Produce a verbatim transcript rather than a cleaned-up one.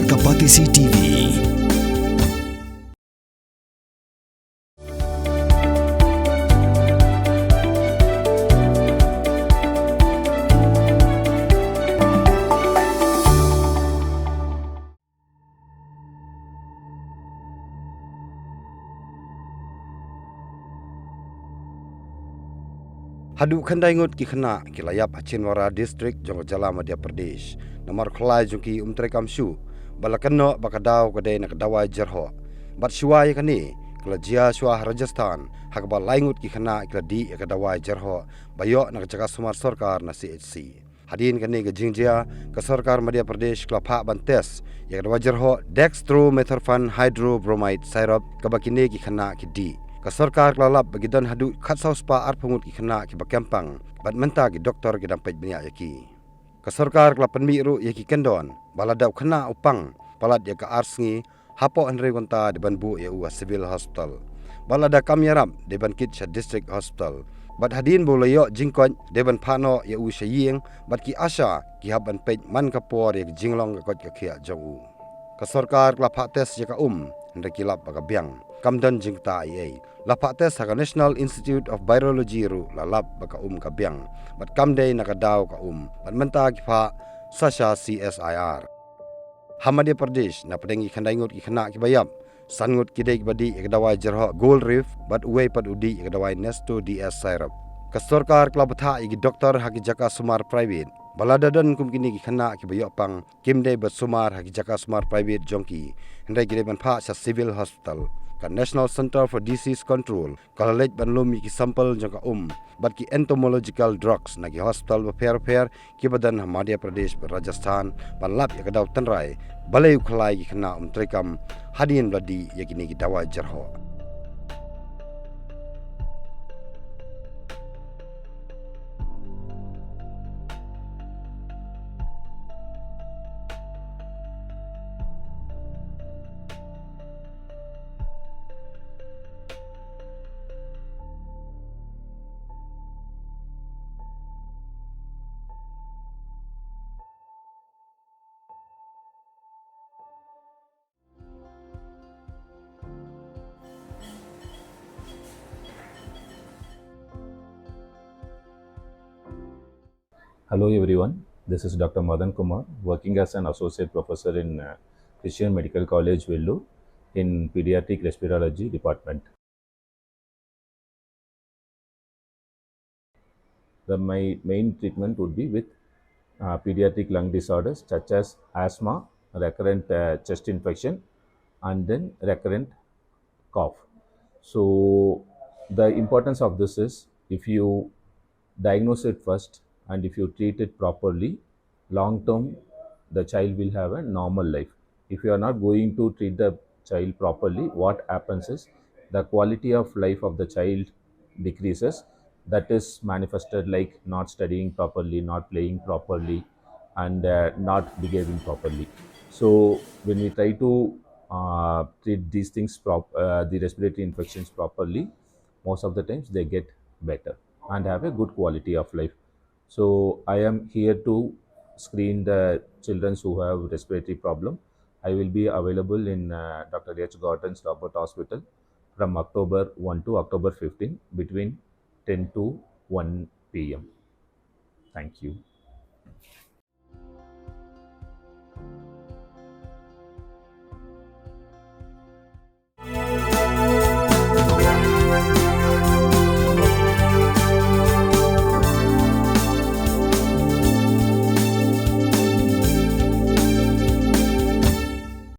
Kapatisi T V. Haduh khyndai ngut ki khynnah ki la ïap ha Chhindwara District jong ka jylla Madhya Pradesh namar u khlai jong ki um treikam shuh, bad la kynnoh ba ka daw ka dei na ka dawai jyrhoh. Bad shuwa ïa kane, ka la jia shuwa ha Rajasthan, ha kaba lai ngut ki khynnah ki la dih ïa ka dawai jyrhoh ba ïoh na ka jaka sumar sorkar na C H C. Hadien kane ka jingjia, ka sorkar Madhya Pradesh ka la phah ban test ïa ka dawai jyrhoh dextromethorphan hydrobromide syrup kaba kine ki khynnah ki dih. Ka sorkar ka la lap ba ki don haduh khatsaw spah arphew ngut ki khynnah kiba kem pang, bad mynta ki doktor ki dang peit bniah ïa ki. Ka sorkar ka la pynmih ruh ïa ki kyndon ba lada u khynnah u pang palat ïa ka ar sngi, hapoh hynriew kynta dei ban buh ïa u ha Civil Hospital. Bad lada kam ïarap, dei ban kit sha District Hospital. Bad hadien ba u la ïoh jingkoit, dei ban phah noh ïa u sha ïing, bad ki ASHA ki hap ban peit man ka por ïa ka jinglong ka koit ka khiah jong u. Ka sorkar ka la phah test ïa ka um, hynrei ki lap ba ka biang. Kam don jingktah ei ei. La phah test ha ka National Institute of Virology ruh, la lap ba ka um ka biang. Bad kam dei na ka daw ka um. Bad mynta ki phah sa sha C S I R. Ha Madhya Pradesh, na pdeng ki khyndai ngut ki khynnah kiba ïap, san ngut ki dei kiba dih ïa ka dawai jyrhoh Gold Reef, bad uwei pat u dih ïa ka dawai Nesto D S syrup. Ka sorkar ka la bthah ïa ki doktor ha ki jaka sumar private ba lada don kum kine ki khynnah kiba ïoh pang, kim dei ban sumar ha ki jaka sumar private jong ki, hynrei ki dei ban phah sha Civil Hospital. Ka National Centre for Disease Control ka la leit ban lum ïa ki sample jong ka um bad ki entomological drugs na ki hospital bapher bapher kiba don ha Madhya Pradesh bad Rajasthan, ban lap ïa ka daw tynrai balei u khlai ki khynnah um treikam hadien ba la dih ïa kine ki dawai jyrhoh. Hello everyone, this is Doctor Madan Kumar, working as an associate professor in uh, Christian Medical College, Vellore, in pediatric respirology department. The my main treatment would be with uh, pediatric lung disorders such as asthma, recurrent uh, chest infection, and then recurrent cough. So the importance of this is, if you diagnose it first and if you treat it properly, long term, the child will have a normal life. If you are not going to treat the child properly, what happens is the quality of life of the child decreases. That is manifested like not studying properly, not playing properly, and uh, not behaving properly. So when we try to uh, treat these things, prop- uh, the respiratory infections properly, most of the times they get better and have a good quality of life. So I am here to screen the children who have respiratory problem. I will be available in uh, Doctor H Gordon's Robert Hospital from October one to October fifteen, between ten to one p m. Thank you.